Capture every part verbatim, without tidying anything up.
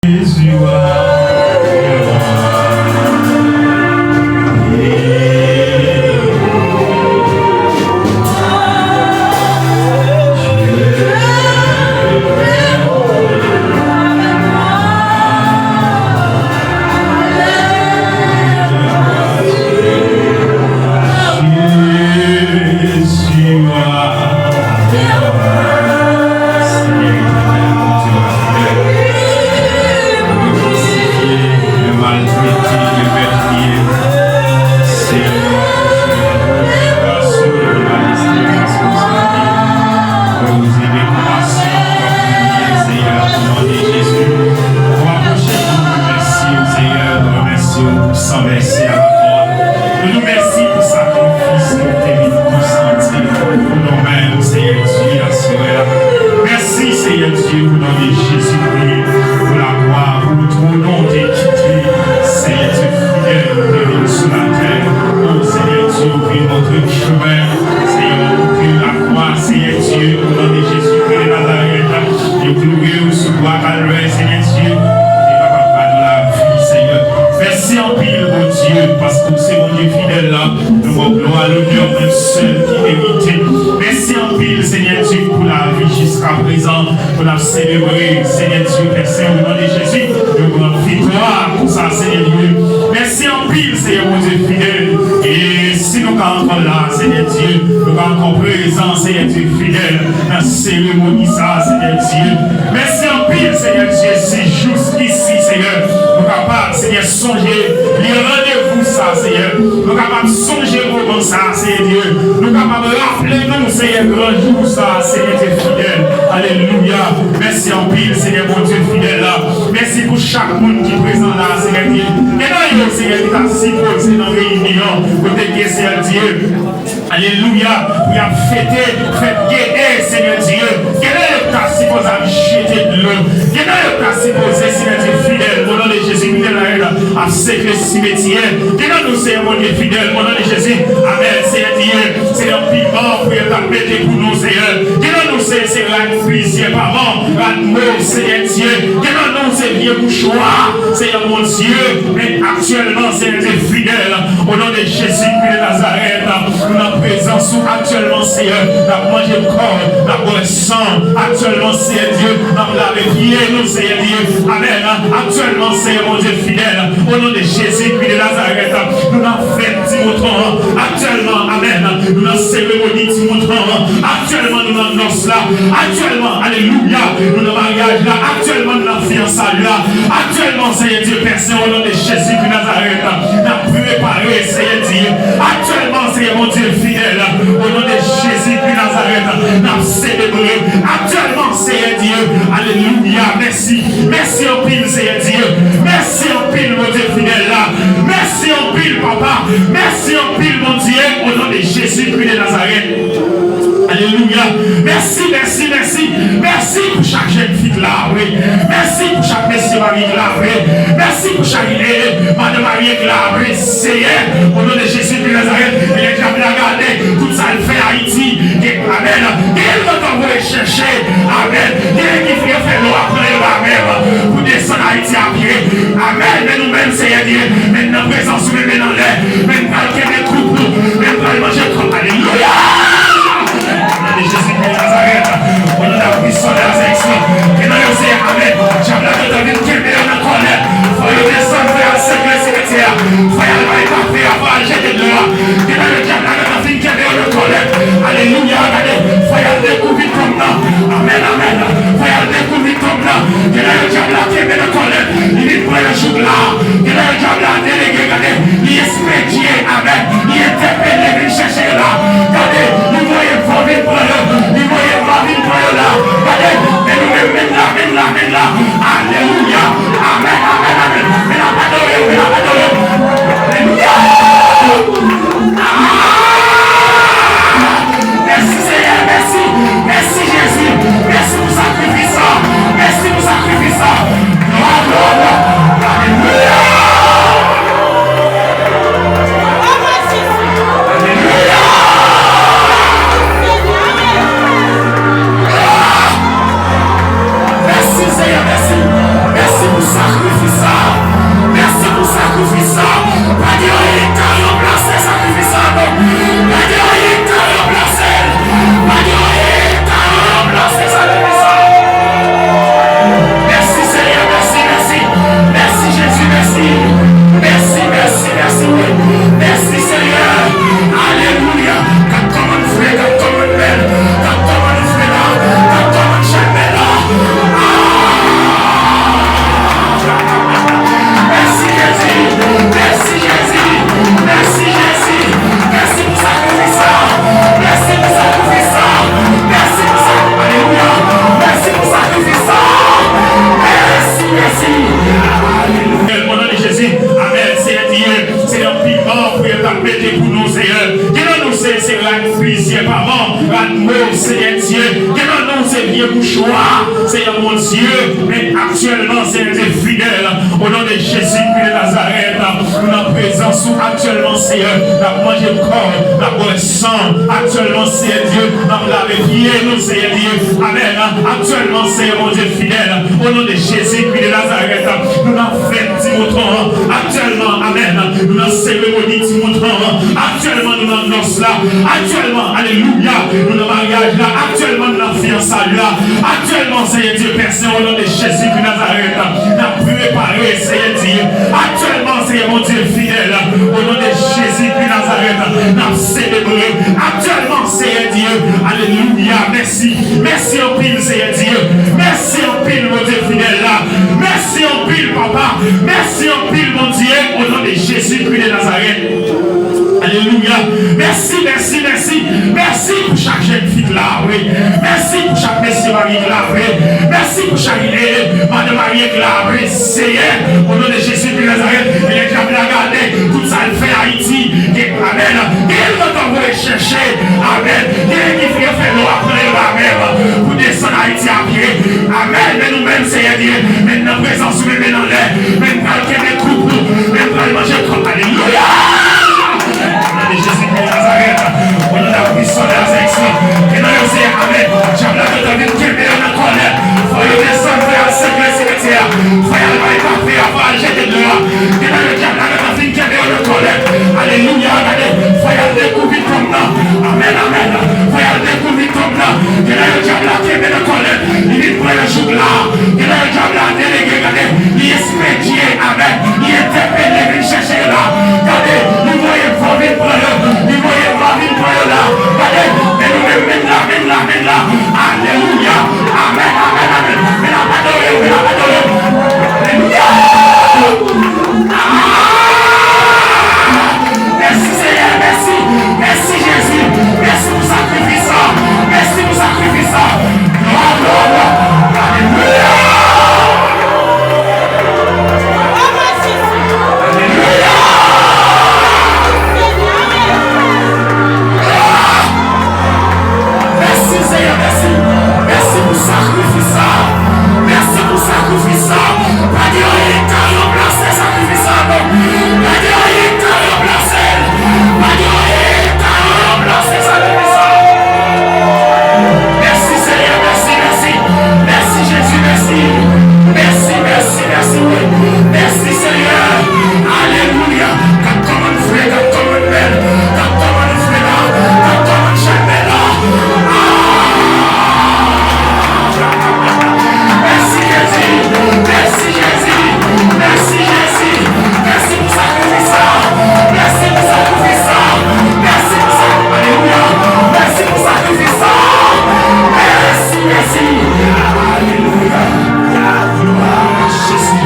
Jezi a. Jezi a. Senyè Etènèl, Bondye fidèl, ou te konseye, ou te maltrete, ou te pètriye. Senyè, gras ou, ou te maltrete, gras ou, Senyè. Ou te gen konpasyon, ou te priye, Senyè, o non de Jezi. Ou apwoche pou nou remèsye w, Senyè, nou remèsye w pou san vèse a la kwa. Nou di w mèsi pou sakrifis ke w te vin konsakre pou nou menm, Senyè Dye, aswè a. Mèsi, Senyè Dye, o non de Jezikri, pou lakwa, pou twòn ou te kite, Senyè Dye fidèl, ou te vin sou latè. O Senyè Dye, ou vin montre chemen, Senyè, ou te lakwa, Senyè Dye, o non de Jezikri de Nazarèt. Yo kloure w sou bwa Kalvè, Senyè Dye, pou te kapab ba nou lavi, Senyè. Mèsi anpil, Bondye, paske w se Bondye fidèl la. Nou ba w glwa, lonè, ou menm sèl ki merite. Mèsi anpil, Senyè Dye, pou lavi jiskaprezan, pou n ap selebre, Senyè Dye, Pè Sen, o non de Jezi, nou pran viktwa pou sa, Senyè Dye. Mèsi anpil, Senyè Bondye fidèl. E si nou ka ankò la, Senyè Dye, nou ka ankò prezan, Senyè Dye fidèl, nan seremoni sa a, Senyè Dye. Mèsi anpil, Senyè Dye, si jiskisi, Senyè, nou kapab, Senyè, sonje li randevou sa, Senyè. Nou kapab sonje moman sa, Senyè Dye. Nou kapab raple nou, Senyè, gran jou sa, Senyè Dye fidèl. Alelouya. Mèsi anpil, Senyè Bondye fidèl la. Mèsi pou chak moun ki prezan la, Senyè Dye. Gen nan yo, Senyè, ki ta sipoze nan reyinyon, kote ke, Senyè Dye, alelouya, pou y ap fete fèt gede, Senyè Dye. Gen nan yo ki ta sipoze ap jete dlo. Gen nan yo ki ta sipoze, Senyè Dye fidèl, o non de Jezi, ki te la, ap sekle simetyè. Gen nan nou, Senyè Bondye fidèl, o non de Jezi. Amèn, Senyè Dye. Se yon piman pou yo t ap mete pou nou, Senyè. Gen nan nou, se, se rad plizyè paman, rad mo, Senyè Dye. Gen nan nou, se vye mouchwa, Senyè Bondye. Men aktyèlman, Senyè Dye fidèl, o non de Jezikri de Nazarèt, nou nan prezans ou aktyèlman, Senyè. N ap manje kò, n ap bwè san aktyèlman, Senyè Dye. N ap lave pye nou, Senyè Dye. Amèn. Aktyèlman, Senyè Bondye fidèl, o non de Jezikri de Nazarèt, nou nan fèt ti mouton an. Aktyèlman, amèn, nou nan seremoni ti mouton an. Aktyèlman, nou nan nòs la. Aktyèlman, alelouya, nou nan maryaj la. Aktyèlman, nou nan fiyansay la. Aktyèlman, Senyè Dye Pè Sen, o non de Jezikri Nazarèt, n ap prepare, Senyè Dye. Aktyèlman, Senyè Bondye fidèl, o non de Jezikri Nazarèt, n ap selebre. Aktyèlman, Senyè Dye, alelouya, mèsi. Mèsi anpil, Senyè Dye. Mèsi anpil, Bondye fidèl la. Mèsi anpil, Papa. Mèsi anpil, Bondye, o non de Jezikri de Nazarèt. Alelouya. Mèsi, mèsi, mèsi. Mèsi pou chak jèn fi k la, wi. Mèsi pou chak mesye marye k la, wi. Mèsi pou chak, eh, madan marye k la, wi. Seyè, o non de Jezi de Nazarèt, e lè dyab la gade tout sa l fè Ayiti, gen, amèn, gen yo t anvoye chèche, amèn, gen ki fè, fè lwa pran yo la menm pou desann Ayiti a pye, amèn, men nou menm, Seyè Dye, men nan prezans ou, men, men nan lè, men pral kenbe koup ou, men pral manje kòb, alelouya! O non de Jezi de Nazarèt, o non de la puissance de la résurrection. Ke nan yo se amèn. Dyab la gentan vin kenbe yo nan kòlèt. Fò yo desann, fò y al sekle simetyè a. Fò y al bay kafe a, fò y al jete dlo a. Ke nan yo dyab la gentan fin kenbe yo nan kòlèt. Alelouya, gade. Fò y al dekouvri tonm nan. Amèn, amèn. Fò y al dekouvri tonm nan. Ke nan yo dyab la kenbe nan O Senyè Dye, gen nan nou se vye mouchwa, Senyè Bondye, men aktyèlman, Senyè Dye fidèl, o non de Jezi Kri de Nazarèt, nou nan prezans ou aktyèlman, Senyè, n ap manje kò, n ap bwè san, aktyèlman, Senyè Dye, n ap lave pye nou, Senyè Dye, amèn, aktyèlman, Senyè Bondye fidèl, o non de Jezi Kri de Nazarèt, nou nan fèt ti mouton an, aktyèlman, amèn, nou nan seremoni ti mouton an, aktyèlman, nou nan nòs la, aktyèlman, alelouya, nou nan maryaj la, aktyèlman, nou nan fiyansay la, aktyèlman, Senyè Dye, Pè Sen, o non de Jezi Kri Nazarèt, n ap prepare, Senyè Dye, aktyèlman, Senyè Bondye fidèl, o non de Jezi Kri Nazarèt, n ap selebre, aktyèlman, Senyè Dye, alelouya, mèsi, mèsi anpil, Senyè Dye, mèsi anpil, Bondye fidèl la, mèsi anpil, Papa, mèsi anpil, Bondye, o non de Jezi Kri de Nazarèt. Alelouya. Mèsi, mèsi, mèsi. Mèsi pou chak jèn fi k lave. Mèsi pou chak mesye marye k lave. Mèsi pou chak, eh, madan marye k lave. Seyè, o non de Jezi de Nazarèt, e lè dyab la gade, tout sa l fè Ayiti, gen, amèn. Gen l gentan voye chèche, amèn. Gen ki fè fè lwa pran yo la menm pou desann Ayiti a pye. Amèn. Men nou menm, Seyè Dye, men nan prezans ou, men men nan lè, men pral kenbe koup ou, men pral manje kòb. Alelouya! O non de Jezi de Nazarèt, o non de la puissance de la résurrection, ke nan yo se, amèn. Dyab la gentan vin kenbe yo nan kòlèt. Fò yo desann, fò y al sekle simetyè a. Fò y al bay kafe a, fò y al jete dlo a. Ke nan yo dyab la gentan vin kenbe yo nan kòlèt. Alelouya, gade. Fò y al dekouvri tonm nan. Amèn, amèn. Fò y al dekouvri tonm nan. Ke nan yo dyab la kenbe nan kòlèt. Li vin pran yo jouk la. Ke nan yo dyab la delege, gade. Li espedye, amèn. Li entèpele, vin chèche yo la. Gade, li voye van vin pran yo. Li voye van vin pran yo la. Gade, men nou menm, men la, men la, men la. Alelouya. Amèn, amèn, amèn. Men la, pa adore yo, men la, pa adore yo. Alelouya. Ah! Mèsi, Senyè, mèsi. Mèsi, Jezi. Mèsi pou sakrifis la. Mèsi pou sakrifis la. Glwa, glwa, glwa. Alelouya. Alelouya! Mèsi, Senyè, mèsi. Mèsi pou sakrifis sa. Mèsi pou sakrifis sa. Pa gen anyen k ka ranplase sakrifis sa, non. Pa gen anyen k ka ranplase l. Pa gen anyen k ka ranplase sakrifis sa. Mèsi, Senyè, mèsi, mèsi. Mèsi, Jezi, mèsi. Mèsi, mèsi, mèsi, wi. Mèsi, Senyè. Alelouya. Gad kòman nou fre, gad kòman nou bèl. Gad kòman nou fre la. Gad kòman nou chèlbè la. Ah! Mèsi, Jezi. Mèsi, Jezi. Mèsi, Jezi. Mèsi pou sakrifis sa. Mèsi pou sakrifis sa. Mèsi pou sa. Alelouya. Mèsi pou sakrifis sa. Mèsi, mèsi. Alelouya. Glwa a Jezi.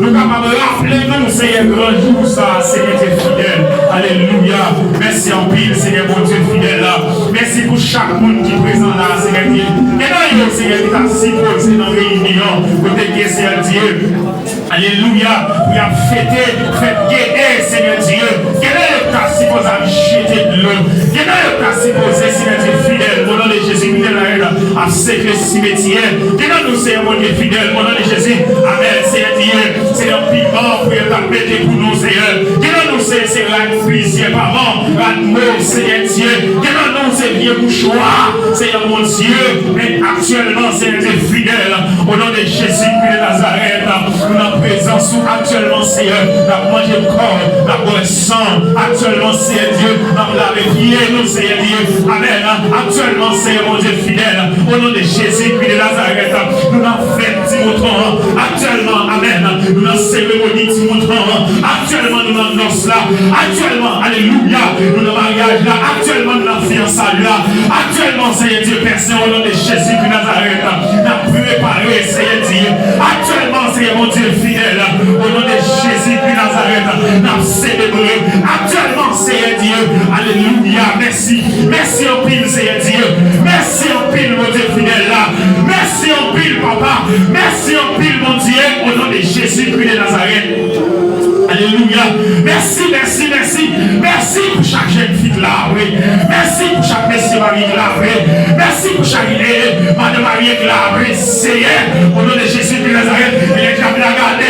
Nou kapab raple nou, Senyè, gran jou sa, Senyè Dye fidèl. Alelouya. Mèsi anpil, Senyè Bondye fidèl la. Mèsi pou chak moun ki prezan la, Senyè Dye. Gen nan yo, Senyè, ki ta sipoze nan reyinyon, kote ke, Senyè Dye, alelouya, pou y ap fete fèt gede, Senyè Dye. Gen nan yo ki ta sipoze ap jete dlo. Gen nan yo ki ta sipoze, Senyè Dye fidèl, o non de Jezi, fidèl la, ap sekle simetyè. Gen nan nou, Senyè Bondye fidèl, o non de Jezi. Amèn, Senyè Dye. Se yon piman pou yo t ap mete pou nou, Senyè. Gen nan nou, se, se rad plizyè paman, rad mo, Senyè Dye. Gen nan nou, se vye mouchwa, Senyè Bondye. Men aktyèlman, Senyè Dye fidèl, o non de Jezi Kri de Nazarèt, nou nan prezans ou aktyèlman, Senyè. N ap manje kò, n ap bwè san, aktyèlman, Senyè Dye, n ap lave pye nou, Senyè Dye. Amèn. Aktyèlman, Senyè Bondye fidèl, o non de Jezi Kri de Nazarèt, nou nan fèt ti mouton an. Aktyèlman, amèn, nou nan seremoni ti mouton an. Aktyèlman, nou nan nòs la. Aktyèlman, alelouya, nou nan maryaj la. Aktyèlman, nou nan fiyansay la. Aktyèlman, Senyè Dye Pè Sen, o non de Jezi Kri Nazarèt, n ap prepare, Senyè Dye. Aktyèlman, Senyè Bondye fidèl, o non de Jezi Kri Nazarèt, n ap selebre. Aktyèlman, Senyè Dye, alelouya, mèsi. Mèsi anpil, Senyè Dye. Mèsi anpil, Bondye fidèl la. Mèsi anpil, Papa. Mèsi anpil, Bondye, o non de Jezi Kri de Nazarèt. Alelouya. Mèsi, mèsi, mèsi. Mèsi pou chak jèn fi k la, wi. Mèsi pou chak mesye marye k la, wi. Mèsi pou chak, eh, madan marye k la, wi. Seyè, o non de Jezi de Nazarèt, e lè dyab la gade,